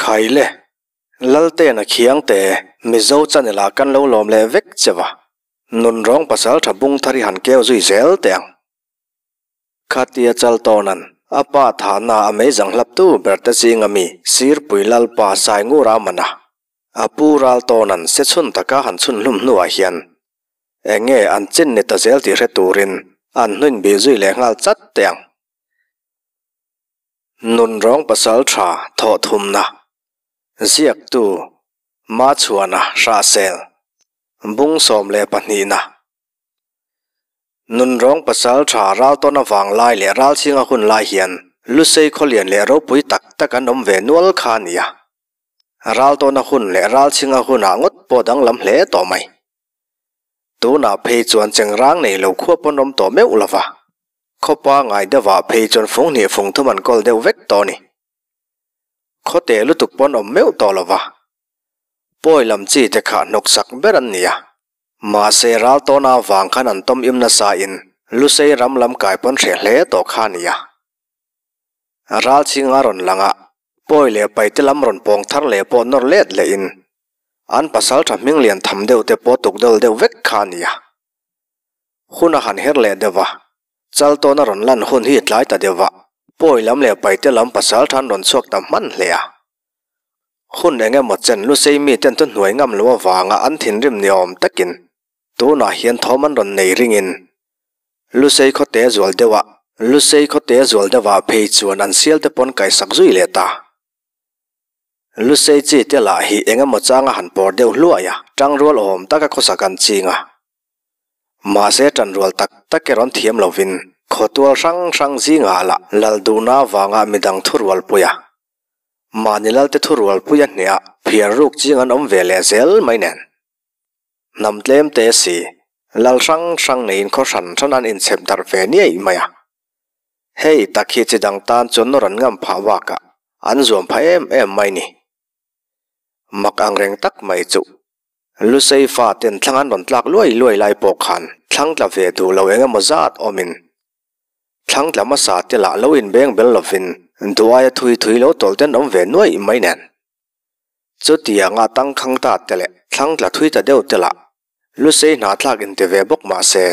Khaile, Laltena Khiangte, Mizo channel ah kan lo lawm leh vek che va. Nunrawng pasaltha bung thar i han keu zui zel teh ang. Khatia Chaltawna'n a pa thahna a meizang hlaptu ber te zinga mi Sirpui Lalpa Saingura man a, a pu Raltawna'n se chhun taka han chhun hlum hnuah hian eng nge an chin ni ta zel tih hre turin an hnuin bih zui leh nghal chat teh ang. Nunrawng pasal tha thawh thumna ziaktu Machhuana Hrahsel bung 12na. Nunrawng pasal tha Raltawn avang lai leh Ralchhinga hun lai hian Lusei khawlian leh ropui tak tak an awm ve nual kha a ni a. Raltawna hun leh Ralchhinga hunah ngawt pawh danglam hle tawh mai. Tunah phei chuan chengrang nei lo khua pawn awm tawh meuh lo va, khawpa ngai deuhah phei chuan fung hnih fung thum an kawl deuh vek tawh a ni. Khawte lutuk pawn awm meuh tawh lo va, pawi lam chi te kha hnawksak ber an ni a. Mahse ral tawna avang khan an tawm im nasa in Lusei ram lam kai pawn hreh hle tawh kha a ni a. Ral chhinga rawn lang a, pawi leh paite lam rawn pawng thar leh pawh nawr let leh in an pasal tha hming lian tham deuh te pawh tuk dawl deuh vek kha a ni a. Hun a han her leh deuh a, chal tawna rawn lan hun hi tlai ta deuh a, pawi lam leh paite lam pasal tha an rawn chhuak ta hman hle a. Hun eng emaw chen Lusei miten chu hnuai ngam lo avanga an thinrim ni awm takin tunah hian thawm an rawn nei ringin Lusei khawte zual deuhah Lusei khawte zual deuhah phei chuan an sial te pawn kaisak zui leh ta. Lusei chi te lah hi eng emaw changa han pawr deuh hluai a, tangrual awm taka khawsak an ching a. Mahse tanrual tak tak erawh an thiam lovin khawtual hrang hrang zingah lah lal duhna avanga midang thurual pui a. Mahni lalte thurualpui a hniah phiar ruk ching an awm ve leh zel mai nen. Hnam tlem te si, lal hrang hrang neiin khaw hran hran an inchhep darh ve niaih mai a. Hei tak hi chi dang tan chuan nawr an ngam phah bakah an zuam phah em em mai ni. Mak ang reng tak mai chuh. Lusei fa ten thlang an rawn tlak luai luai lai pawh khan thlang tla ve duh lo eng emaw zat awmin Thlang tla hmasa te lah lo inbeng bel lovin duh aia thui thui lo tawlh ten awm ve nuaih mai nen. Chutianga tangkhang ta te leh thlang tla thui ta deuh te lah Lusei hnahthlak inti ve bawk mah se,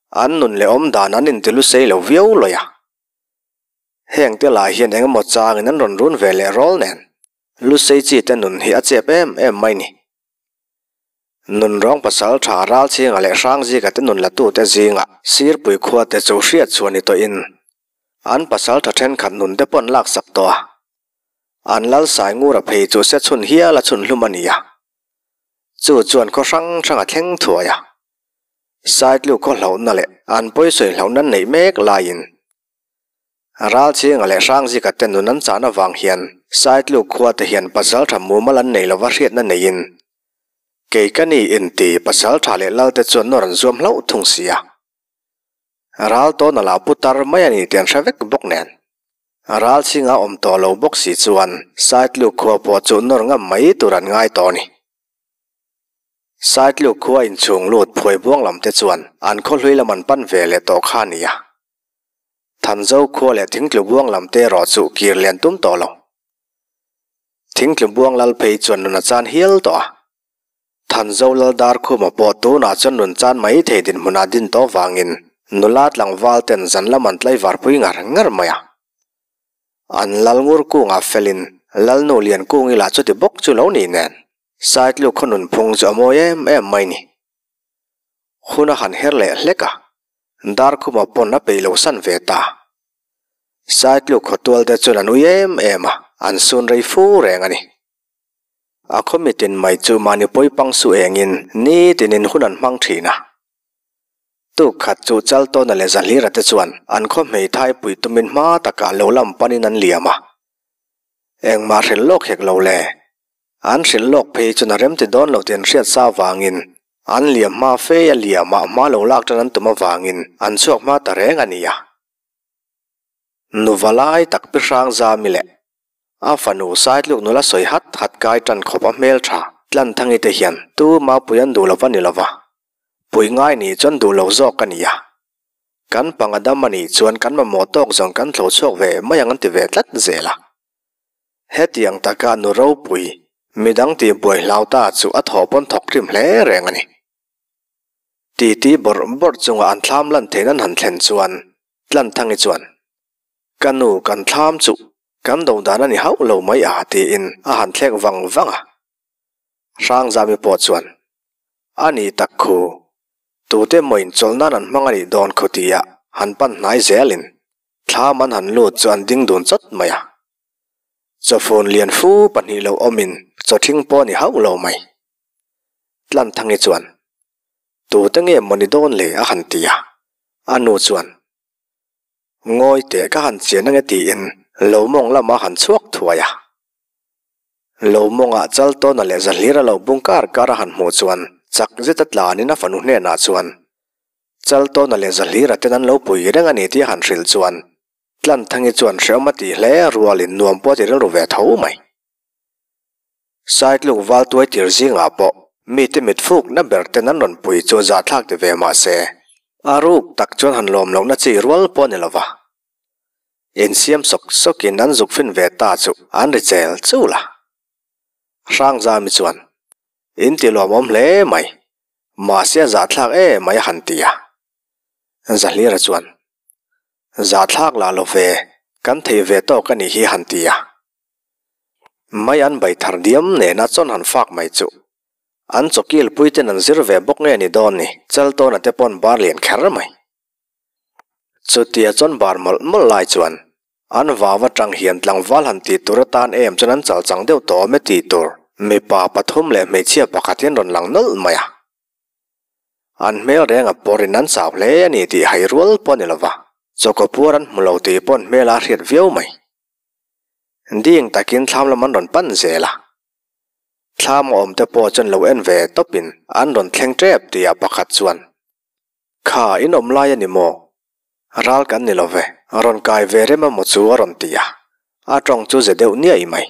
an nun leh awm dan an inti Lusei lo viau lawi a. Heng te lah hian eng emaw changin an rawn run ve leh rawl nen Lusei chi te nun hi a chep em em mai ni. Nunrawng pasal tha Ralchhinga leh Hrangzika te nun latute zingah Sirpui khua te chu hriat chhuah ni tawhin an pasal tha thenkhat nun te pawh an laksak tawh a. An lal Saingura phei chu se chhun hial a chhun hlum a ni a. Chu chuan khaw hrang hrang a thleng thuai a. Saitluk khaw hlauhna leh an pawisawi hlauhna neih mek laiin Ralchhinga leh Hrangzika te nun an chan avang hian Saitluk khua te hian pasal tha mumal an nei lova hriatna neiin kei ka ni inti pasal tha leh lal te chuan nawr an zuam hlauh thung si a. Ral tawna lah pu tar mai a ni tih an hre vek bawk nen. Ralchhinga awm tawh lo bawk si chuan Saitluk khua pawh chu nawr ngam mai tur an ngai tawh a ni. Saitluk khua inchhung lut phuai buang lam te chuan an khawhlui lam an pan ve leh tawh kha a ni a. Thanzo khua leh Thingtlu buang lam te erawh chu kir lian tum tawh lo. Thingtlu buang lal phei chuan nun a chan hial tawh a. Thanzo lal dar khuma pawh tunah chuan nun chan mai thei dinhmunah din tawh vangin nula tlangval ten zan lam an tlaivar pui ngar ngar mai a. An lal ngur kungah felin Lalnu lian kung ila chuti bawk chu lo ni nen Saitluk khaw nunphung chu a mawi em em mai ni. Hun a han her leh hlek a, Darkhuma pawn a peih lo san ve ta. Saitluk khawtual te chuan an ui em em a, an sun rei fu reng a ni. A khaw mitin mai chu mahni pawi pang su engin nitinin hun an hmang thin a. Tuk khat chu Chaltawna leh Zahlira te chuan an khaw hmeithai pui tumin hma takah lo lam panin an liam a. Engmah hrilh lawk hek lo le. An hrilh lawk phei chuan a remti dawn lo tih an hriat sa avangin an liam hma fe a liamah hma lo lak tan an tum avangin an chhuak hma ta reng a ni a. Nuva lai tak pi hrang zami leh a fanu Saitluk nula sawi hat hat kai tan khawp a hmel tha Tlanthangi te hian tu mapui an duh lova ni lova pui ngai nih chuan duh lo zawk a ni a. Kan panga dam a nih chuan kan mamawh tawk zawng kan tlo chhuak ve mai ang an ti ve tlat zel a. Hetiang taka nu ropui, midang tihbuai hlau ta chu a thaw pawn thawk rim hle reng a ni. Titi bawrh bawrh chunga an thlam lan theihna an han thlen chuan Tlanthangi chuan, Ka nu, kan thlam chu kan do dan a ni hauh lo mai a tiin a han thlek vang vang a. Hrangzami pawh chuan, A ni tak khu, tute maw inchawlh nan an hmang a nih dawn khu tia han pan hnai zelin thlam an han lut chu an ding dun chawt mai a. Chawfun lian fu pahnih lo awmin chawthing pawh a ni hauh lo mai. Tlanthangi chuan, Tute nge maw ni dawn le? a han ti a. A nu chuan, Ngawi teh ka han chian ange tiin lo mawng lamah a han chhuak thuai a. Lo mawngah chal tawna leh zahlir a lo bung kar kar a han hmuh chuan chak zeta tlanin a fanu hnenah chuan chal tawna leh zahlira ten an lo pui reng a ni tih a han hrilh chuan Tlanthangi chuan hrehawm a tih hle rualin nuam pawh a ti rilru ve tho mai. Saitluk val tuai tir zingah pawh mite mit fukna ber ten an rawn pui chu zahthlak ti ve mah se, a ruk tak chuan han lawm lohna chi rual pawh a ni lo va. Insiam sawk sawkin an zuk fin ve ta chu an ri chel chul a. Hrangzami chuan, In ti lawmawm hle mai, mahse a zahthlak em mai a han ti a. Zahlira chuan, Zahthlak lah lo ve, kan thei ve tawk a nih hi han ti a. Mai an bai thar diam nena chawn han fak mai chuh. An chawkil puiten an zir ve bawk nge ni dawn ni, Chaltawna te pawn bar lian kher mai. Chutia chawn bar mawlh mawlh lai chuan an vau atang hian tlangval han tih tur atan em chuan an chal chang deuh tawh awm e tih tur mipa pathum leh hmeichhia pakhat hi an rawn lang nawlh mai a. An hmel reng a pawrin an chau hle a ni tih hai rual pawh a ni lova, chawkaw puar an hmu lo tih pawh an hmel a hriat viau mai. Ding takin thlam lam an rawn pan zel a. Thlam a awm te pawh chuan lo en ve tawpin an rawn thleng tep tihah pakhat chuan, Kha, in awm lai a ni maw? Ral kan ni lo ve, rawn kai ve rem emaw chu a rawn ti a, a tawng chu ze deuh niaih mai.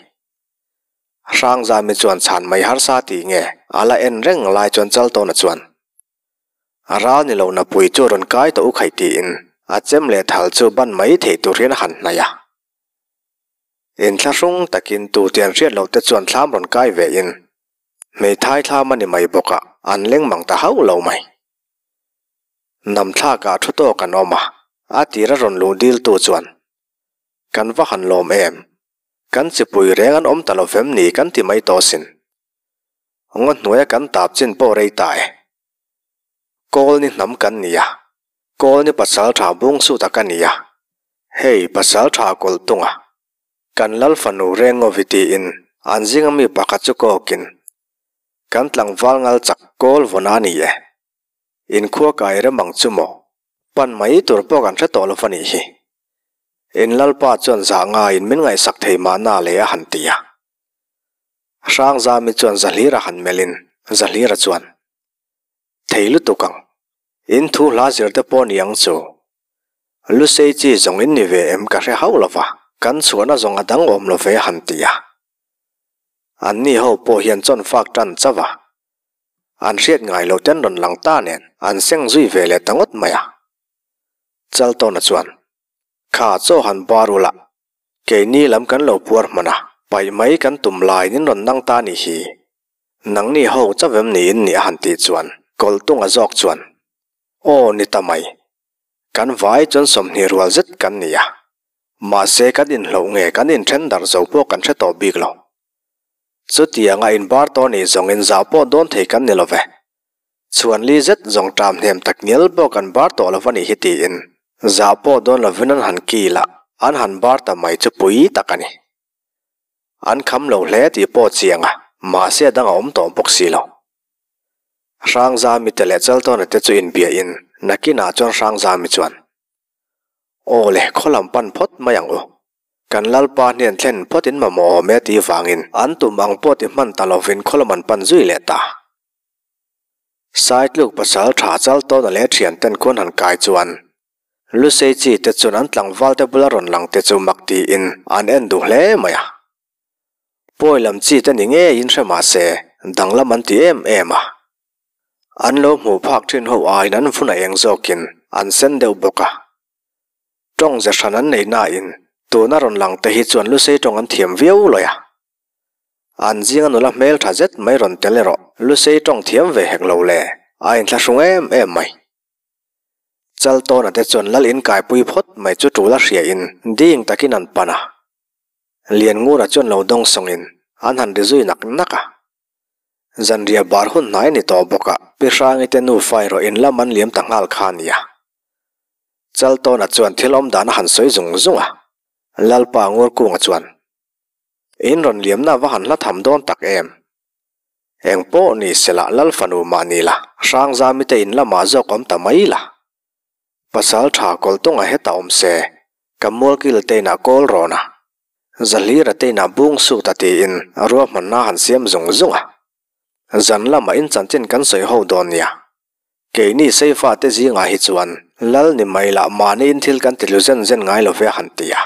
Hrangzami chuan chhan mai harsa tih nge a la en reng lai chuan Chaltawna chuan, Ral ni lo napui chu rawn kai tawh u khaih tiin a chem leh thal chu ban mai theih tur hian a han hnaih a. Inthlahrung takin tute an hriat loh te chuan thlam rawn kai ve in hmeithai thlam a ni mai bawk a, an leng mang ta hauh lo mai. Namthlakah thu tawk an awm a, a tira rawn luh diltu chuan, Kan va han lawm em? Kan chipui reng an awm ta lo vem ni kan ti mai tawh asin. Ngaw hnuaia kan tap chin pawh rei ta e. Kawl ni hnam kan ni a, kawl ni pasal tha bung suta ka ni a, hei pasal tha kawlh tung a, kan lal fanu reng ngawi tiin an zinga mi pakhat chu kawkin kan tlangval ngal chak kawl vawn a ni e. Inkhua kai rem ang chu maw? Pan mai tur pawh kan hre tawh lo va nih hi. In lalpa chuan zah ngaiin min ngaihsak thei mahna le a han ti a. Hrangzami chuan Zahlira han melhin Zahlira chuan, Thei lutuk ang. In thu hla zir te pawh ni ang chu. Lusei chi zawng in ni ve em ka hre hauh lo va, kan chhuahna zawng a dang awm lo ve a han ti a. Anni ho pawh hian chawn fak tan chauh a. An hriat ngai lo ten rawn lang ta nen an seng zui ve leh ta ngawt mai a. Chaltawna chuan, Kha chaw han bar ula, keini lam kan lo puar hman a, paih mai kan tum laiin in rawn nang ta nih hi. Nangni ho chavem niin ni a han tih chuan Kawlhtunga zawk chuan, Aw ni ta mai, kan vai chuan 20 rual zet kan ni a, mahse kan inhloh nge kan inthen darh zo pawh kan hre tawh bik lo. Chutianga inbar tawh nih zawngin zah pawh dawn thei kan ni lo ve. Chhuan li zet zawng ṭam hnem tak ngial pawh kan bar tawh lo va nih hi tiin zah pawh dawn lovin an han kil a, an han bar ta mai chu pui tak a ni. An kham lo hle tih pawh chiang a, mahse a dang a awm tawh bawk si lo. Hrangzami te leh Chaltawna te chu inbiahin nakinah chuan Hrangzami chuan, Aw le, khaw lam pan phawt mai ang u. Kan Lalpa hnen thlen phawt in mamawh awm e tih vangin an tum ang pawh ti hman ta lovin khaw lam an pan zui leh ta. Saitluk pasal tha Chaltawna leh thianten khuan han kai chuan Lusei chi te chuan an tlangval te bula rawn lang te chu mak tiin an en duh hle mai a. Pawi lam chi te ni ngeiin hre mah se danglam an ti em em a. An lo hmuh phak thin ho aiin an vun a eng zawkin an sen deuh bawk a. Tawng ze hran an nei nain Tuna rawn lang te hi chuan Lusei tawng an thiam viau lawi a. An zinga nula hmel tha zet mai rawn tel erawh Lusei tawng thiam ve hek lo le, a inthlahrung em em mai. Chaltawna te chuan lal in kaipui phawt mai chu tul a hria in ding takin an pan a. Lianngura chuan lo dawng sawngin an han ri zui nak nak a. Zanriah bar hun hnai ni tawh bawk a, Pi Hrangi te nufa erawh in lam an liam ta nghal kha a nia. Chaltawna chuan thil awm dan a han sawi zung zung a, Lalpa Ngurkunga chuan, In rawn liamna va han hla tham dawn tak em? Eng pawh ni sela Lal fanu mah ni la, Hrangzami te in lamah zawk awm ta mai la. Pasal tha Kawltawnga heta awm se, ka mualkil te inah kawl rawn a, Zahlira te inah bung sut a tiin ruahmanna han siam zung zung a. Zan lamah in chanchin kan sawi ho dawn nia. Keini Seifa te zingah hi chuan Lal ni mai lah mahniin thil kan ti tlu zen zen ngai lo ve a han ti a.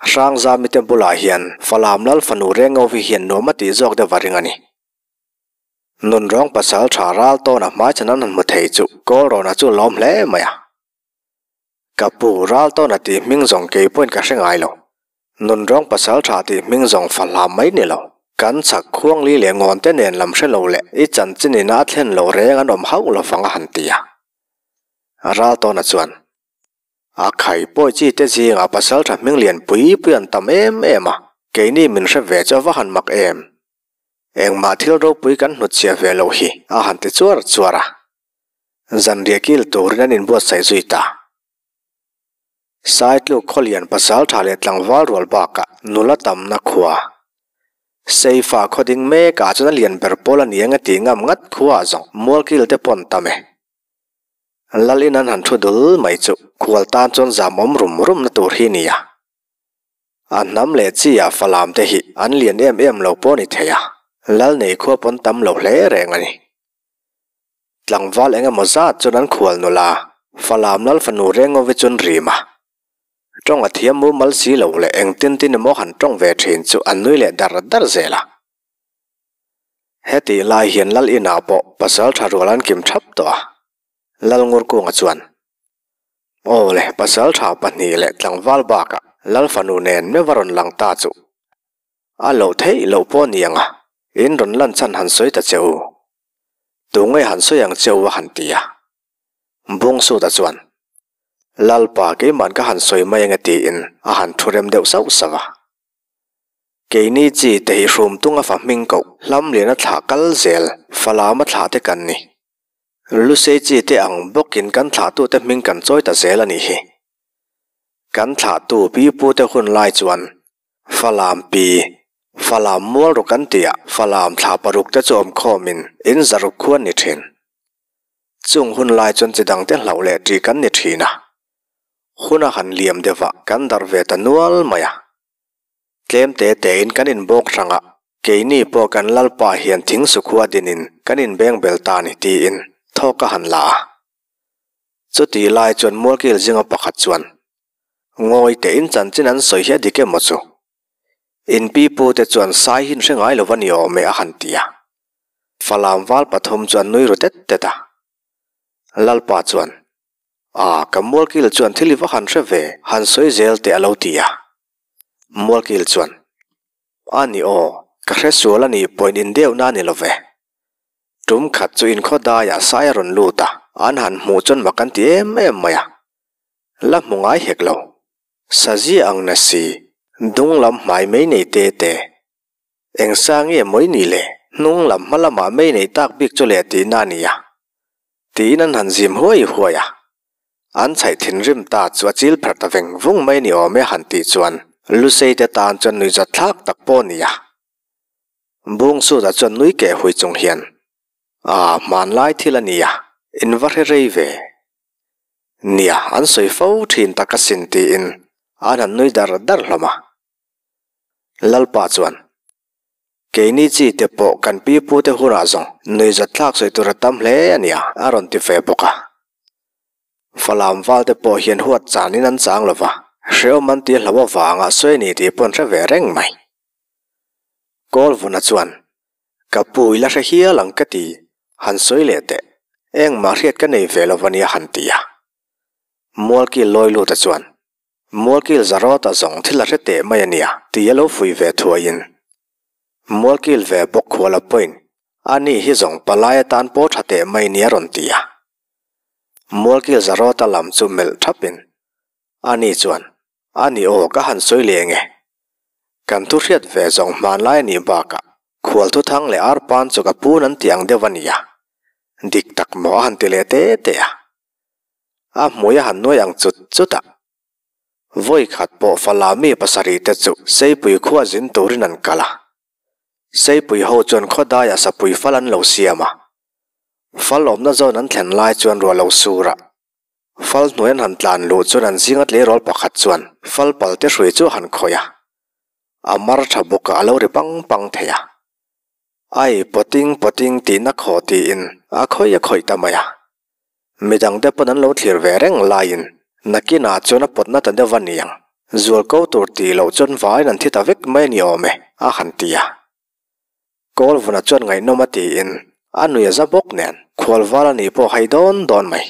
Hrangzami te bulah hian Falam Lal fanu Rengovi hian nuam a tih zawk deuh a ring a ni. Nunrawng pasal tha ral tawn a hmaichhan an han hmu thei chu Kawlrawna chu lawm hle mai a. Ka pu ral tawn a tih hming zawng kei pawhin ka hre ngai lo. Nunrawng pasal tha tih hming zawng fa hlam mai ni lo. Kan chhak khuangli leh ngawn te nen lam hre lo leh i chanchin ina a thlen loh reng an awm hauh lovang a han ti a. Ral tawna chuan A khai pawi chi te zingah pasaltha hming lian pui pui an tam em em a, keini min hre ve chu a va han mak em. Engmah thil ropui kan hnutchhiah ve loh hi a han ti chuar chuar a. Zanriah kil turin an inbuatsaih zui ta. Saitluk khawlian pasaltha leh tlangval rual bakah nula tamna khua. Seifa khaw ding mekah chuan a lian ber pawl a ni ang a tih ngam ngat khuaah zawng mualkil te pawn tam e. Lal in an han thu dul mai chu khual tan chuan zam awm rum rum na tur hi nia. A hnam leh chi ah falam te hi an lian em em lo pawh ni thei a, lal nei khua pawn tam lo hle reng a ni. Tlangval eng emaw zat chuan an khual nula falam lal fanu Rengovi chuan rim a. Tawng a thiam mumal si lo leh engtin tin emaw han tawng ve thin chu an nui leh dar dar zel a. Hetih lai hian Lal inah pawh pasal tha rual an kim thap tawh a, Lal Ngurkunga chuan, Aw le, pasal tha pahnih leh tlangval bakah Lal fanu nen meuh a rawn lang ta chu a loh theih loh pawh ni ang a, in rawn lan chhan han sawi ta che u. Tunge han sawi ang che u a han ti a. Bungsuta chuan, Lalpa keiman ka han sawi mai ange tiin a han thu rem deuh sauh sauh a. Keini chi te hi hrum tung a fa hming koh hlam lian a thlah kal zel Falam a thlah te kan ni. Lusei chi te ang bawkin kan thlahtu te hming kan chawi ta zel a nih hi. Kan thlahtu pi pu te hun lai chuan Falam pi, Falam mual ruk an tih ah Falam thla paruk te chu awm khawmin in zaruk khu an ni thin. Chung hun lai chuan chi dang te hlauh leh ṭih kan ni thin a. Hun a han liam deuh ah kan darh ve ta nual mai a. Tlem te tein kan inbawk hrang a, keini pawh kan Lalpa hian thing sukhua dinin kan inbeng bel ta ni tiin thawk a han la a. Chutih lai chuan Mualkil zinga pakhat chuan, Ngawi tein chanchin an sawi hi a dik emaw chu? In pi pu te chuan sai hi in hre ngai lo va ni awm e a han ti a. Falam val pathum chu an nui ru tet tet a. Lalpa chuan, A, ka Mualkil chuan thil i va han hre ve, han sawi zel teh a lo ti a. Mualkil chuan, A ni aw, ka hre sual a ni pawhin in deuhna a ni lo ve. Tum khat chu inkhaw daiah sai a rawn lut a, an han hmuh chuan mak an ti em em mai a. La hmu ngai hek lo. Sazia ang na si, dung lam hmai mei nei te te. Eng sa nge mawi ni le, hnung lam hma lamah mei nei tak bik chu leh tihna a ni a. Tiin an han zim huai huai a. An chhaih thinrim ta chu a chil pherh ta veng vung mai ni awm e han tih chuan Lusei te tan chuan nuihzat thlak tak pawh a ni a. Bungsuta chuan nui keh hui chung hian, A, hmanlai thil a nia, in va hre rei ve. Nia, an sawi fo thin tak asin tiin an han nui dar dar hlawm a. Lalpa chuan, Keini chi te pawh kan pi pu te hunah zawng nuihzat thlak sawi tur a tam hle a nia a rawn ti ve bawk a. Falam val te pawh hian huat chanin an chang lo va, hrehawm an ti hlo avanga sawi a ni tih pawh an hre ve reng mai. Kawlvuna chuan, Ka pu i la hre hial ang ka ti, han sawi leh teh, engmah hriat ka nei ve lo va nia han ti a. Mualkil lawi luta chuan. Mualkil Zarawta zawng thil a hre teh mai a nia, tih a lo fui ve thuaiin. Mualkil ve bawk khuala pawhin, A ni hi zawng palai atan pawh tha teh mai nia rawn ti a. Mualkil Zarawta lam chu melh thapin, A ni chuan, A ni aw, ka han sawi leh eng e. Kan thu hriat ve zawng hmanlai a nih bakah khual thuthang leh arpan chu ka pun an ti ang deuh a nia. Dik tak maw a han ti leh te te a. A hmui a han nuai ang chut chut a. Vawi khat pawh fala mi pasarih te chu Seipui khua zin turin an kal a. Seipui ho chuan khawdaiah sapui fal an lo siam a. Fal awmna zawn an thlen lai chuan ruah lo sur a. Fal hnuai an han tlan luh chuan an zinga tleirawl pakhat chuan fal pal te hrui chu a han khawih a. A mar tha bawk a, a lo ri pang pang thei a. Ai, pawting pawting tihna khaw tiin a khawih a khawih ta mai a. Midang te pawn an lo thlir ve reng laiin nakinah chuan a pawtna ta deuh a niang. Zual ko tur tih loh chuan vaiin an thi ta vek mai a ni awm e, a han ti a. Kawlvuna chuan ngaihnawm a tiin a nui a za bawk nen khualval a nih pawh hai dawn dawn mai.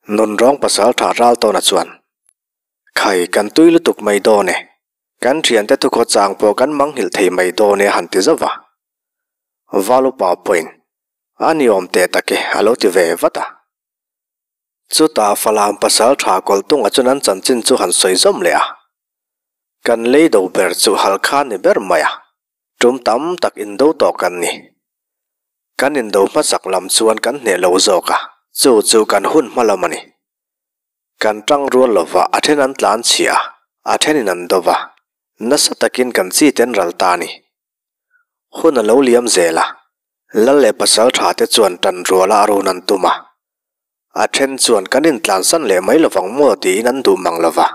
Nunrawng pasal tha Raltawna chuan, Khai, kan tui lutuk mai dawn e. Kan thiante thukhaw chang pawh kan manghilh thei mai dawn e a han ti zauh va. Valupa pawhin, A ni awm teh tak e a lo ti ve vat a. Chutah Falam pasal tha Kawltunga chuan an chanchin chu han sawi zawm leh a. Kan lei do ber chu Halkha ni ber mai a, tum tam tak indo tawh kan ni. Kan indo hmasak lam chuan kan hneh lo zawk a, chu chu kan hun hma lam a ni. Kan tang rual lova a then an tlan chhia a, a thenin an do va, nasa takin kan chi ten ral ta a ni. Hun a lo liam zel a, Lal leh pasal tha te chuan tan ruala a run an tum a. A then chuan kan intlansan leh mai lovang maw tiin an duh mang lova.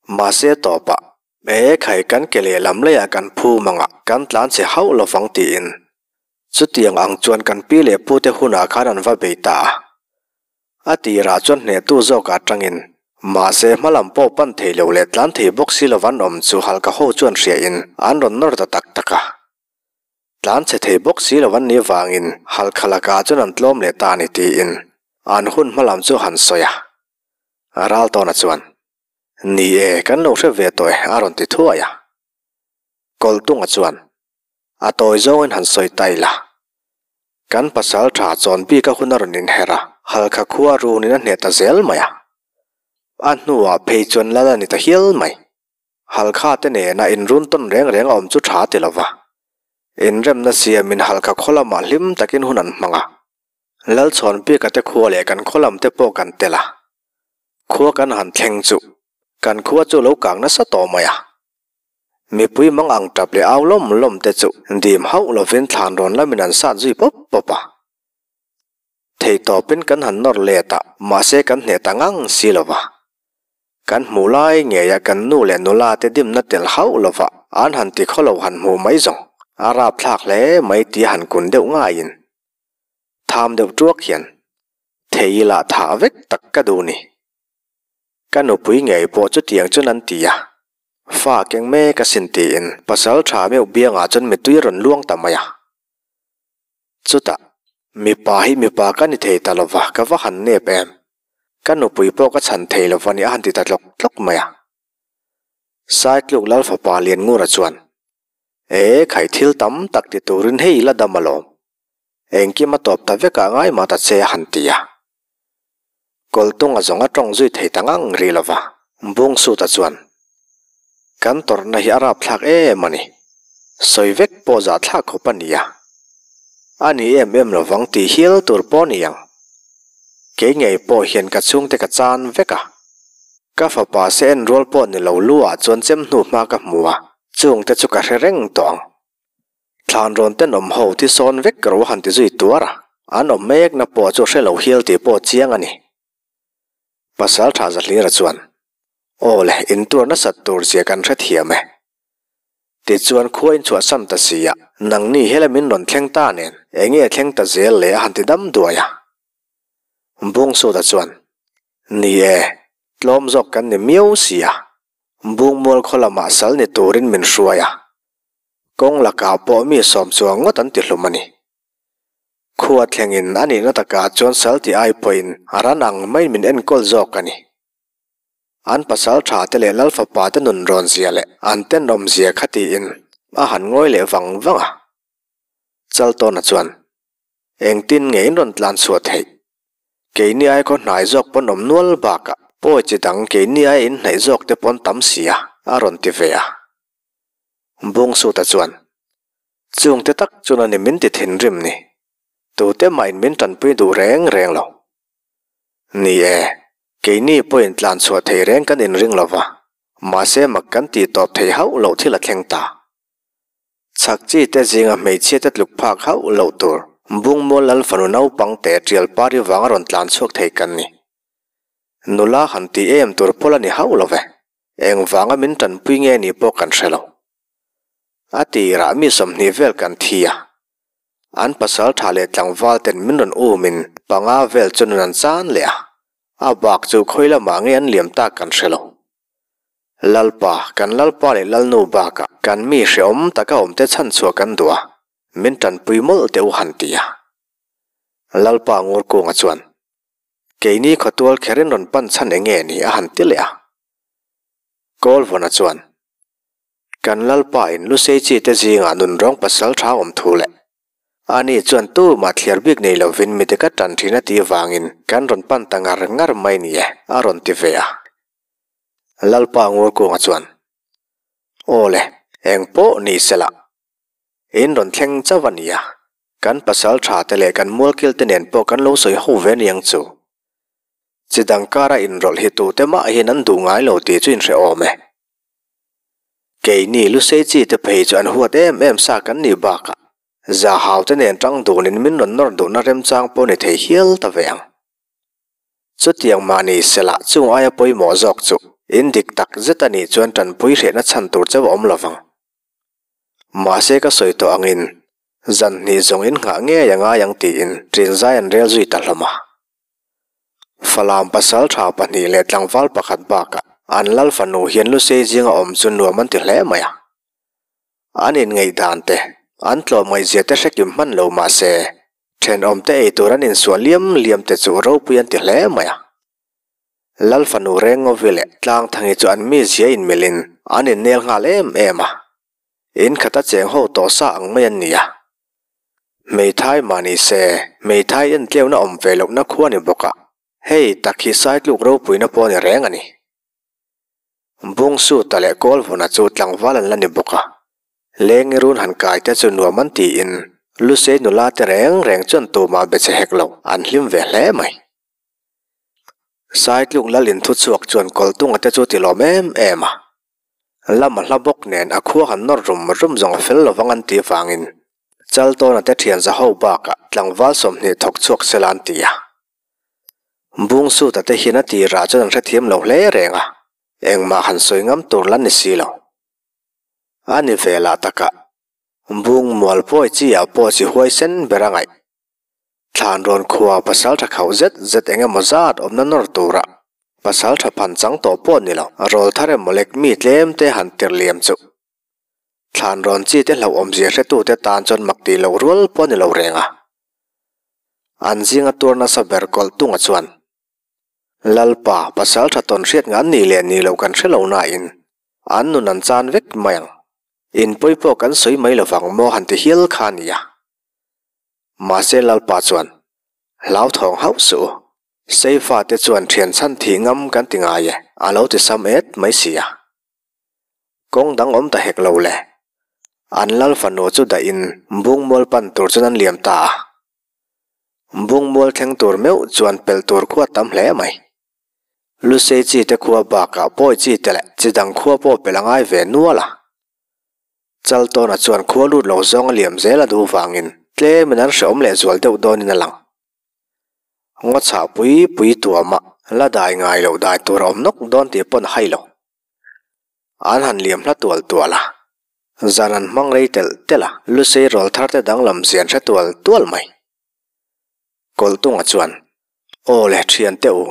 Mahse tawpah, E khai kan ke lehlam leiah kan phu mangah kan tlan che hauh lovang tiin. Chutiang ang chuan kan pi leh pute hunah khan an va bei ta a. A tirah chuan hnehtu zawkah atangin, mahse hmalam pawh pan thei lo leh tlan thei bawk si lo an awm chu Halka ho chuan hriain an rawn nawr ta tak tak a. Tlan chhe thei bawk si lo an nih vangin Halkha lakah chuan an tlawm leh ta a ni tiin an hun hmalam chu han sawi a. Raltawna chuan, Ni e, kan lo hre ve tawh e a rawn ti thuai a. Kawltunga chuan, A tawi zawngin han sawi ta ila. Kan pasal tha chawn bik a hun a rawn inher a, Halkha khua runin a hneh ta zel mai a. A hnuah phei chuan lal a ni ta hial mai. Halkha te nena inrun tawn reng reng a awm chu tha ti lova. Inremna siamin Halkha khaw lamah hlim takin hun an hmang a. Lal chhawn bika te khua leh kan khaw lam te pawh kan tel a. Khua kan han thleng chu kan khua chu lo kang nasa tawh mai a. Mipui mang ang tap leh au lawm lawm te chu dim hauh lovin thlan rawn lamin an sat zui pawp pawp a. Thei tawpin kan han nawr let a, mahse kan hneh ta ngang si lo va. Kan hmuh lai ngeia kan nu leh nula te dimna tel hauh lova an han ti khaw lo han hmuh mai zawng a rapthlak hle mai tia han kun deuh ngaiin tham deuh tuak hian thei ila thah vek tak ka duh ni. Ka nupui ngei pawh chutiang chuan an ti a, fa keng mek asin tiin pasal tha meuh biangah chuan mittui a rawn luang ta mai a. Chutah, mipa hi mipa ka ni thei ta lova, ka va han nep em? Ka nupui pawh ka chhan thei lova ni a han ti ta tlawk tlawk mai a. Saitluk Lal fapa Lianngura chuan, E, khai thil tam tak ti turin hei la dam alawm. Engkim a tawp ta vekah ngai mah ta che a han ti a. Kawltunga zawng a tawng zui thei ta ngang rih lova, Bungsuta chuan, Kan tawrhna hi a rapthlak em a ni. Sawi vek pawh zahthlak khawp a ni a. A ni em em lovang tih hial tur pawh a ni ang. Kei ngei pawh hian ka chhungte ka chan vek a. Ka fapa se en rual pawh ni lo lu ah chuan chem hnu hma ka hmu a, chungte chu ka hre reng tawh ang. Thlan rawn tenawm ho thi sawn vek ro han ti zui tuar a, an awm mekna pawh chu hre lo hial tih pawh chiang a ni. Pasal tha Zahlira chuan, Aw le, intuar nasat tur zia kan hrethiam e. Tichuan khua inchhuahsan ta si a, nangni hela min rawn thleng ta nen, enge thleng ta zel le a han ti dam duai a. Bungsuta chuan, Ni e, tlawm zawk kan ni miau si a, Bungmual khaw lamah sal ni turin min hruai a, Kawng lakah pawh mi sawm chuang ngawt an ti hlum a ni. Khua thlengin a nihna takah chuan sal ti ai pawhin a ran ang mai min enkawl zawk a ni. An pasalṭha te leh lal fapa te nun rawn zia leh an tenawm zia kha tiin a han ngawi leh vang vang a. Chaltawna chuan, Engtin nge in rawn tlan chhuah theih? Keini ai khaw hnai zawk pawn awm nual bakah pawi chi dang keini ai in hnaih zawk te pawn tam si a, a rawn ti ve a. Bungsuta chuan, Chungte tak chuan a ni min ti thinrim ni. Tute mah in min tanpui duh reng reng lo. Ni e, keini pawhin tlan chhuah thei reng kan inring lo va, mahse mak kan tih tawp thei hauh loh thil a thleng ta. Chhak chi te zinga hmeichhia te tluk phak hauh loh tur Bungmual lal fanu naupang te tial pari vanga rawn tlan chhuak thei kan ni. Nula han ti em tur pawl a ni hauh lo ve, engvanga min tanpui nge ni pawh kan hre lo. A tirah mi 20 vel kan thi a, an pasal tha leh tlangval ten min rawn umin panga vel chu nun an chan leh a, a bak chu khawi lamah nge an liam tak kan hre lo. Lalpa, kan Lalpa leh Lalnu bakah kan mi hrehawm taka awmte chhan chhuah kan duh a, min tanpui mawlh teh u han ti a. Lalpa Ngurkunga chuan, Keini khawtual kherin rawn pan chhan eng nge ni a han ti leh a. Kawlvawna chuan, Kan Lalpa in Lusei chi te zingah nunrawng pasal tha awm thu leh ani chuan tumah thliar bik nei lovin mi deka tan thin a tih vangin kan rawn pan ta ngar ngar mai ni e, a rawn ti ve a. Lalpa Ngurkunga chuan, Aw le, eng pawh ni sela, in rawn thleng chauh a nia, kan pasal tha te leh kan mualkil te nen pawh kan lo sawi ho ve aniang chu. Chi dang kara inrawlh hi tute mahin an duh ngai lo tih chu inhre awm e. Keini Lusei chi te phei chu an huat em em sa kan nih bakah Zahau te nen tang dunin min rawn nawr duhna remchang pawh ni thei hial ta ve ang. Chutiang mahni sela chung aia pawimawh zawk chu in dik tak zet a nih chuan tanpui hrehna chhan tur chauh a awm lovang. Mahse ka sawi tawh angin zan hnih zawng in nghah ngei a ngai ang tiin ṭinzai an rel zui ta hlawm a. Falam pasal tha pahnih leh tlangval pakhat bakah an lal fanu hian Lusei zinga awm chu nuam an ti hle mai a. An inngaihdan te, an tlawmngaihzia te hrekim hman lo mah se, thenawmte ei tur an insuah liam liam te chu ropui an ti hle mai a. Lal fanu Rengovi leh Tlangthangi chu an mizia inmilhin an innel nghal em em a. In khata cheng ho tawh sa ang mai an ni a. Hmeithai mah ni se, hmeithai entleuhna awm ve lohna khua ni bawk a, hei tak hi Saitluk ropuina pawh a ni reng a ni. Bungsuta leh Kawlvuna chu tlangval an la ni bawk a, Lengi run han kai te chu nuam an tiin Lusei nula te reng reng chuan tumah be che hek lo, an hlim ve hle mai. Saitluk lal inthuchhuak chuan Kawltunga te chu tilawm em em a, Lama hla bawk nen a khua han nawr rum rum zawng a fel lovang an tih vangin Chaltawna te thian za ho bakah tlangval 20 thawk chhuak sela an ti a. Bungsuta te hian a tirah chuan an hrethiam lo hle reng a, engmah han sawi ngam tur la ni si lo. A ni ve lah takah Bung mual pawi chi ah pawh chi huaisen ber a ngaih. Thlanrawn khua pasal tha khauh zet zet eng emaw zat awmna nawr tura pasal tha phan chang tawh pawh ni lo, rawl thar emaw lek mi tlem te han tir liam chu. Thlanrawn chi te hlauhawmzia hretute tan chuan mak tih loh rual pawh ni lo reng a. An zinga tuar nasa ber kawlh tunga chuan, Lalpa, pasal tha tawn hriat nga an nih leh nih loh kan hre lo nain an nun an chan vek mai ang. In pawi pawh kan sawi mai lovang maw han ti hial kha a nia. Mahse Lalpa chuan, Hlauthawng hauh suh u, Seifa te chuan thian chhan thih ngam kan ti ngai e, a lo ti sam et mai si a. Kawng dang awm ta hek lo le. An lal fanu chu dahin Bungmual pan tur chuan an liam ta a. Bungmual thleng tur meuh chuan pelh tur khua tam hle mai. Lusei chi te khua bakah pawi chi te leh chi dang khua pawh pelh a ngai ve nual a. Chaltawna chuan khua lut lo zawng a liam zel a duh vangin tlemin an hrehawm leh zual deuh dawnin a lang. Ngaw chhah pui pui tuama la dai ngai loh dai tur a awm nawk dawn tih pawn a hai lo. An han liam hla tual tual a, zan an hmang rei telh telh a, Lusei rawl thar te danglam zian hre tual tual mai. Kawlhtunga chuan, Aw le thiante u,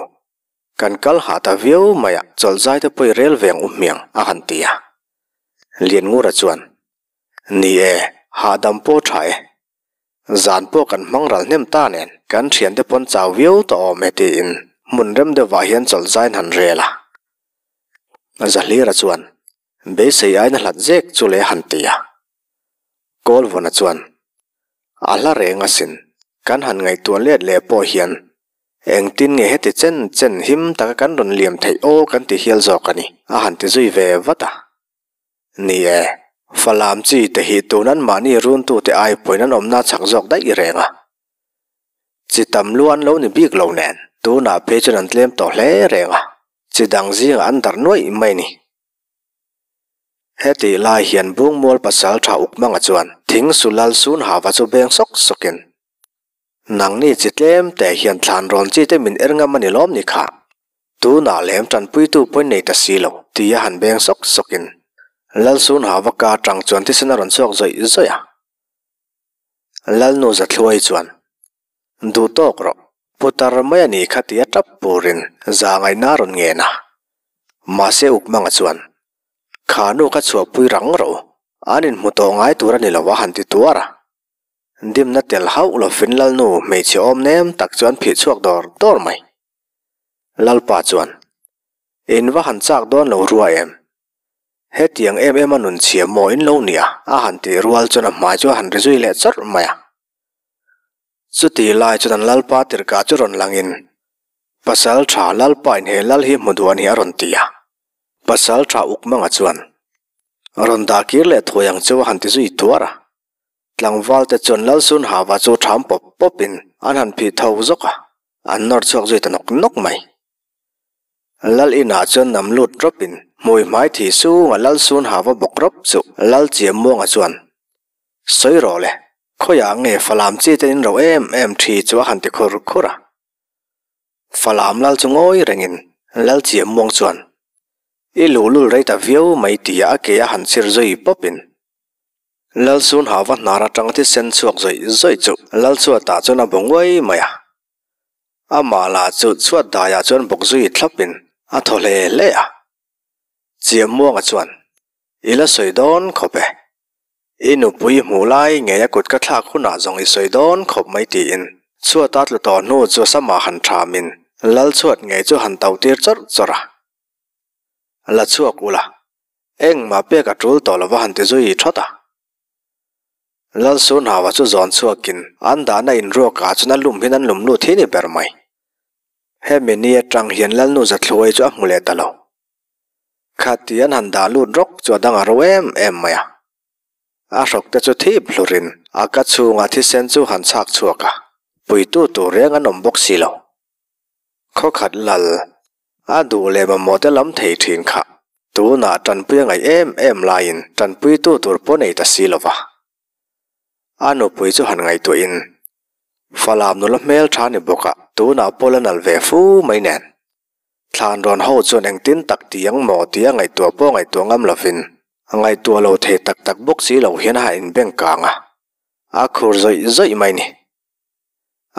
Kan kal hah ta viau mai a, chawlh zai te pawh i rel ve ang u hmiang, a han ti a. Lianngura chuan, Ni e, hahdam pawh tha e. Zan pawh kan hmang ral hnem ta nen, kan thiante pawn chau viau tawh awm e tiin hmun rem deuhvah hian chawlh zaiin han rel a. Zahlira chuan, Beisei aina hlat zek chu le han ti a. Kawlvawna chuan, A hla reng asin, kan han ngaihtuah let leh pawh hian engtin nge heti chen chen him taka kan rawn liam theih aw kan ti hial zawk a ni, a han ti zui ve vat a. Ni e, Falam chi te hi tun an mahni runtute ai pawhin an awmna chak zawk daih reng a. Chi tam lu an lo ni bik lo nen, tunah phei chuan an tlem tawh hle reng a, chi dang zingah an darh nuaih mai ni. Hetih lai hian Bungmual pasal tha uk manga chuan thing su lal sun hava chu beng sawk sawkin, Nangni chi tlem te hian thlan rawn chi te min er ngam a ni lawm ni kha? Tunah lem tanpuitu pawhin nei ta si lo, tia han beng sawk sawkin Lal sun hava ka tang chuan thisen a rawn chhuak zawih zawih a. Lalnu Zathluai chuan, Duh tawk rawh, putar mai a ni kha tia tap purin za ngaihna a rawn ngen a. Mahse Ukmanga chuan, Kha nu kha chhuahpui rang rawh u, an inhmu tawh ngai tur a ni lo a han ti tuar a. Dimna tel hauh lovin Lalnu hmeichhe awm nem tak chu an phih chhuak dawr dawr mai. Lalpa chuan, In va han chak dawn lo rua em? Hetiang em em a nun chhia maw in lo nia? A han tih rual chuan a hmai chu a han ri zui leh chawrh mai a. Chuti lai chuan an Lalpa tirhkah chu rawn langin, Pasal tha Lalpa in he lal hi hmu duh a ni a rawn ti a. Pasal tha Ukmanga chuan, Rawn dah kir leh thuai ang chu a han ti zui tuar a. Tlangval te chuan Lalsun Hava chu ṭham pawp pawpin an han phih tho zawk a, an nawr chhuak zui ta nawk nawk mai. Lal inah chuan nam lut rawpin hmui hmai thi sunga Lalsun Hava bawk rawp chu Lal Chiammuanga chuan, Sawi rawh le, khawiah nge Falam chi ten in ro em em ṭhi chu a han ti khur khur a. Falam lal chu ngawi rengin Lal Chiammuang chuan, I luhlul rei ta viau mai tia a ke a han chhir zui pawpin Lalsun hava hnar atang thisen chhuak zawih zawih chu Lalchhuatah chuan a bu nguai mai a. Amah lah chu chhuat daiah chuan bawk zui thlapin a thaw hle hle a. Chiammuanga chuan, I la sawi dawn khawp e. I nupui hmuh lai ngei a kut ka thlak hunah zawng i sawi dawn khawp mai tiin chhuata tlu tawh hnu chu samah han thamin Lalchhuat ngei chu han to tir chawrh chawrh a. La chhuak ula, Engmah pek a tul tawh lova han ti zui thawt a. Lalsunhava chu zawn chhuakin an dahna inruakah chuan a lum hin an lum lut hi ni ber mai. Hemi ni atang hian Lalnu Zathluai chu a hmu leh ta lo. Khati an han dah lut rawk chu a dang a ro em em mai a. A hrawk te chu thip hlurin a ka chhunga thisen chu han chhak chhuak a, puitu tur reng an awm bawk si lo. Khawkhat lal, a duh leh mamawh te lam thei thin kha tunah tanpui a ngaih em em laiin tanpuitu tur pawh nei ta si lo va. A nupui chu han ngaihtuahin Falam nula hmel tha ni bawk a, tunah pawh la nalh ve fu mai nen. Thlan rawn ho chuan engtin tak ti ang maw tia ngaihtuah pawh ngaihtuah ngam lovin ngaihtuah lo thei tak tak bawk si lo hian a han inbeng kang a, a khur zawih zawih mai ni.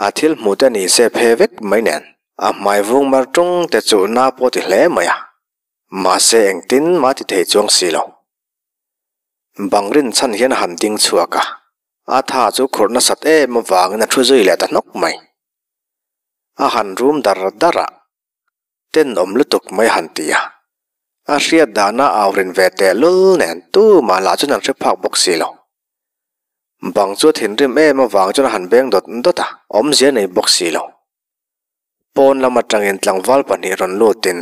A thil hmuh te ni se phe vek mai nen a hmai vung mar tung te chu na pawh ti hle mai a, mahse engtin mah ti thei chuang si lo. Bang rin chhan hian a han ding chhuak a, a tha chu khurh nasat em avangin a thu zui leh ta hnawk mai. A han rum dar dar a, tenawm lutuk mai a han ti a, a hriat dana au rin ve teh lul nen tumah lah chuan an hre phak bawk si lo. Bang chu a thinrim em avang chuan a han beng dawt dawt a, awmzia nei bawk si lo. Pawn lam atangin tlangval pahnih rawn lutin,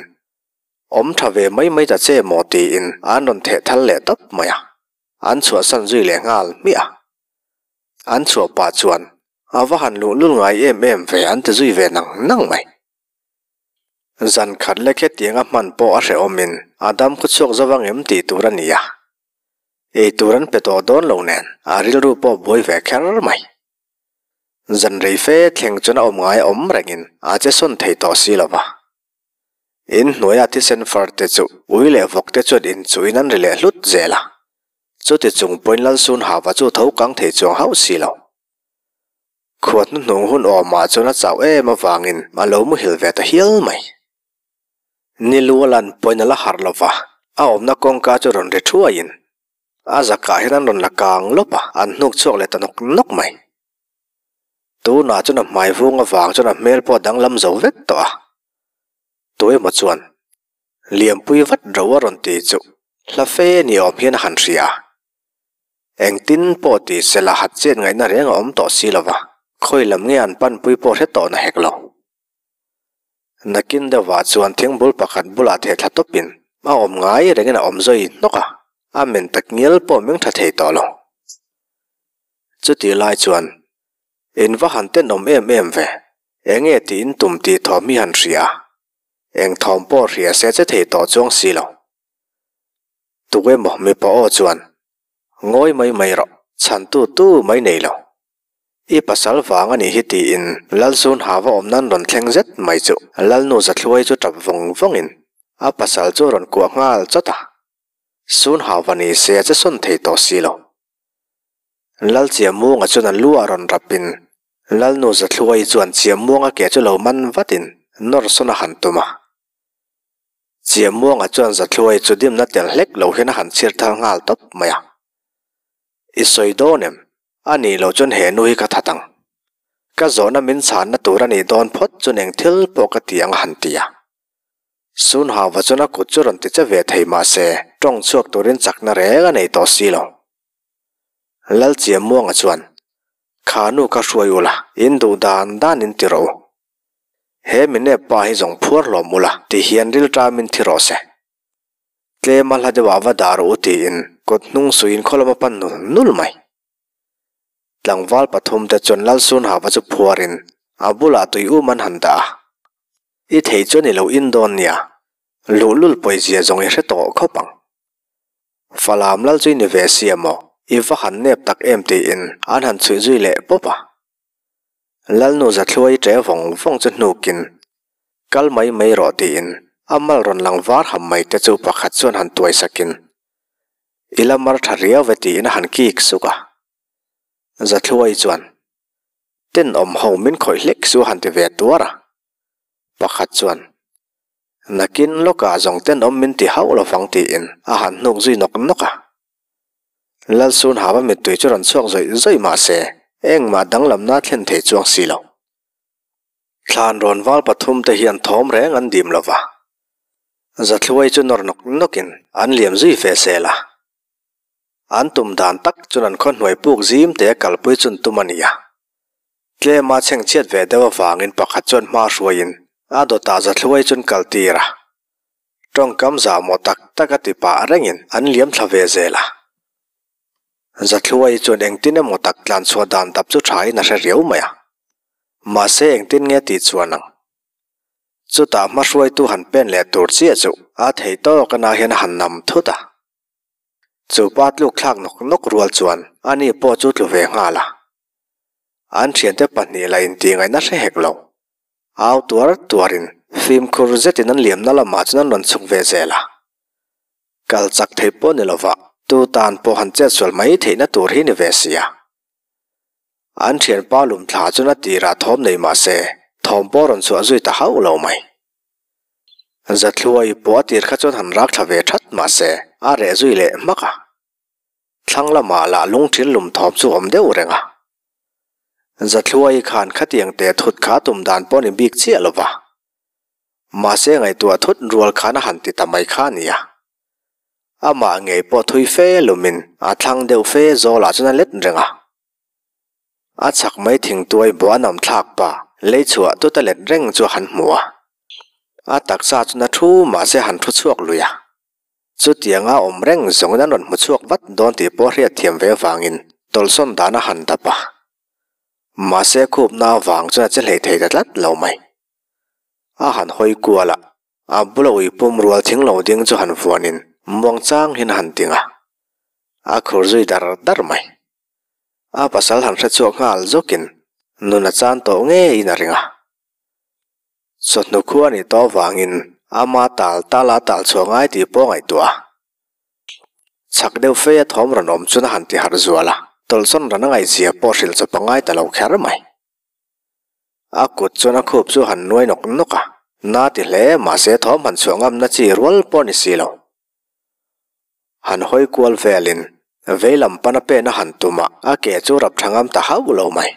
Awm tha ve mai mai ta che maw tiin an rawn theh thal leh tawp mai a, an chhuahsan zui leh nghal hmiah a. An chhuah pah chuan a va han luhlul ngai em em ve an ti zui ve nang nang mai. Zan khat lek hetiang a hman pawh a hrehawmin a dam khu chhuak zo vang em tih tur a ni a. Ei tur an pe tawh dawn lo nen a rilru pawh buai ve kher mai. Zan rei fe thleng chuan a awm ngai a awm rengin a che sawn thei tawh si lo va. In hnuaia thisen far te chu ui leh vawk te chuan inchuhin an ri leh hlut zel a. Chuti chung pawhin Lalsun Hava chu tho kang thei chuang hauh si lo. Khuat hnuhnung hun awmah chuan a chauh em avangin a lo muhil ve ta hial mai. Ni lu a lan pawhin a la harh lo va, a awmna kawngka chu rawn ri thuaiin a zakah hian an rawn la kang lawp a, an hnuk chhuak leh ta nawk nawk mai. Tunah chuan a hmai vung avang chuan a hmel pawh a danglam zo vek tawh a. Tuemaw chuan. Liampui vat ro a rawn ti chu hla fe ni awm hian a han hria a. Engtin pawh ti se la hat chet ngaihna reng a awm tawh si lo va, khawi lam nge an panpui pawh hre tawh na hek lo. Nakin deuhah chuan thingbul pakhat bulah theh thla tawpin a awm ngai rengin a awm zawi hnawk a, a men tak ngial pawh meng tha thei tawh lo. Chutih lai chuan, In va han tenawm em em ve, enge tih in tum tih thawm hi han hria a, eng thawm pawh hria se che thei tawh chuang si lo. Tuk emaw mipa aw chuan, Ngawi mai mai rawh, chhantu tu mai nei lo. I pasal vang a nih hi tiin Lalzun hava awm nan rawn thleng zet mai chu Lalnu Zathluai chu tap vawng vawngin a pasal chu a rawn kuah nghal chawt a. Sun hava ni se a che sawn thei tawh si lo. Lalchiamuanga chuan a lu ah rawn rapin Lalnu Zathluai chuan Chiamuanga ke chu lo man vatin nawr sawn a han tum a. Chiamuanga chuan Zathluai chu dimna tel hlek lo hian a han chhir thar nghal tawp mai a. I sawi dawn em? A nih loh chuan he nu hi ka that ang. Ka zawhna min chhanna tur a nih dawn phawt chuan eng thil pawh ka ti ang a han ti a. Sunhauva chuan a kut chu rawn ti che ve thei mah se tawng chhuak turin chakna reng a nei tawh si lo. Lalchiamuanga chuan, Kha nu ka hruai ula, in duh dan dan in ti rawh u. He minep pa hi zawng phuar hlawm ula ti hian rilṭam in thi rawh se. Tlema hla deuhah va dah rawh u tiin kut hnung suiin khaw lama pan nul nul mai. Tlangval pathumte chuan Lalsunhava chu phuarin a bulah tui um an han dah a. I thei chuan i lo in dawn nia, luhlul pawizia zawng i hre tawh khawp ang. Falam lal chu i ni ve si a maw, i va han nep tak em tiin an han chhuih zui leh pawp a. Lalnu Zathluai ṭe vawng vawng chu hnukin, Kal mai mai rawh tiin a mal rawn lang var ham mai te chu pakhat chuan han tuai sakin, I la mar ṭha riau ve tiin a han kik suk a. Zathluai chuan, Tenawm ho min khawih hlek chu a han ti ve tuar a. Pakhat chuan, Nakin lawkah zawng tenawm min ti hauh lovang tiin a han hnuk zui nawk nawk a. Lalsun hava mittui chu rawn chhuak zawih zawih mah se, engmah danglamna thlen thei chuang si lo. Thlan rawn val pathum te hian thawm reng an dim lo va, Zathluai chu nawr nawk nawkin an liam zui ve zel a. An tum dan tak chuan an khawhnuai puk zim te a kalpui chun tum a ni a. Tlema chhengchhiat ve deuh avangin pakhat chuan hma hruaiin a dawtah Zathluai chun kal tir a. Tawngkam zahmawh tak tak a ti pah rengin an liam thla ve zel a. Zathluai chuan engtin emaw tak tlan chhuah dan dap chu thain a hre riau mai a. Mahse engtin nge tih chuan ang? Chutah hmahruaitu han pen leh tur chiah chu a thei tawk ana hian a han nam thut a. Chu pa tluk thlak nawk nawk rual chuan ani pawh chu tlu ve nghal a. An thiante pahnih lah intihngaihna hre hek lo. Au tuar tuarin fimkhur zetin an liamna lamah chuan an rawn chhuk ve zel a. Kal chak thei pawh ni lova tu tan pawh han chet sual mai theihna tur hi ni ve sia. An thianpa lum thla chuan a tirah thawm nei mah se thawm pawh rawn chhuah zui ta hauh lo mai. Zathluai pawh a tir kha chuan han rak thla ve that mah se a reh zui leh hmak a. Thlang lamah lah lungthil lum thawm chu awm deuh reng a. Zathluai khan khatiang teh thut kha tum dan pawh ni bik chiah lo va. Mahse ngaihtuah thut rual khan a han ti ta mai kha a nia. Amah ngei pawh thui fe lumin a thlang deuh fe zawlah chuan a let reng a. A chhak mai thingtuai buah a nam thlak pa lei chhuah tut a let reng chu a han hmu a. A taksa chuan a thu mahse a han thu chhuak lui a. Chutianga awm reng zawngin an rawn hmu chhuak vat dawn tih pawh hriat thiam ve avangin tawlhsawn dan a han dap a. Mahse khupna avang chuan a che hlei thei ta tlat lo mai. A han hawi kual a, a bula ui pum rual thing lo ding chu han vuanin muang chang hian a han ding a. A khur zui dar dar mai. A pasal han hre chhuak nghal zawkin nun a chan tawh ngeiin a ring a. Chawhnu khu a nih tawh avangin ama tal tal a tal chhuah ngai tih pawh ngaihtuah a. Chhak deuh fe a thawm rawn awm chuan a han ti harh zual a, tawlhsawn ran a ngaihzia pawh hrilh chawp a ngai ta lo kher mai. A kut chuan a khup chu han nuai nawk nawk a, na ti hle mahse thawm han chhuah ngamna chi rual pawh ni si lo. Han hawi kual velin veilam pana pen a han tum a, a ke chu rap tha ngam ta hauh lo mai.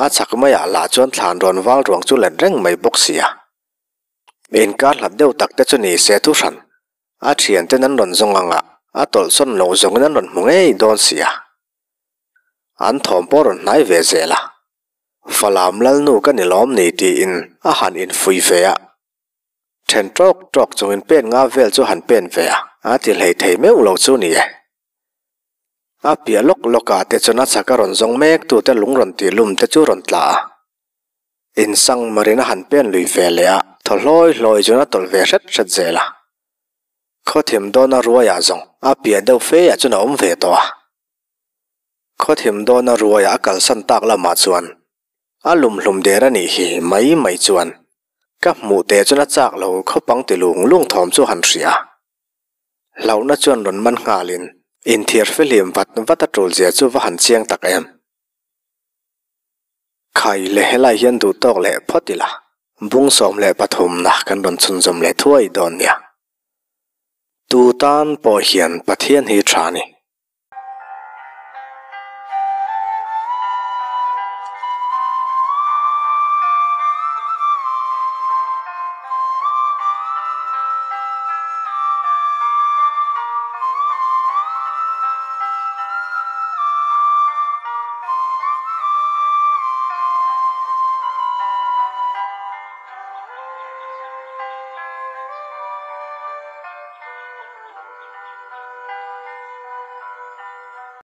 A chhak maiah lah chuan thlan rawn val ruang chu let reng mai bawk si a. Inkar hlat deuh tak te chu ni se thu hran. A thianten an rawn zawng ang a, a tawlhsawn loh zawngin an rawn hmu ngei dawn si a. An thawm pawh rawn hnai ve zel a. Falam lalnu ka ni lawm ni tiin a han infui ve a. Then tawk tawk chungin pen nga vel chu han pen ve a, a ti hlei thei meuh lo chu ni e. A piah lawk lawk ah te chuan a chak a rawn zawng mek tu te lung rawn tih lum te chu rawn tla a. Insang marin a han pen lui ve leh a, thaw hlawi hlawi chuan a tawlh ve hret hret zel a. Khawthim dawna ruaiah zawng a piah deuh fe ah chuan a awm ve tawh a. Khawthim dawna ruaiah a kalsan tak lamah chuan a lum hlum der a nih hi mai mai chuan ka hmuh teh chuan a chak lo khawpang ti lung lung thawm chu han hria a. Hlauhna chuan rawn man nghalin inthiar fihlim vat vat a tul zia chu va han chiang tak em. Khai leh helai hian duh tawk leh phawt ila, bung 13 na kan rawn chhunzawm leh thuai dawn nia. Tu tan pawh hian Pathian hi tha ni.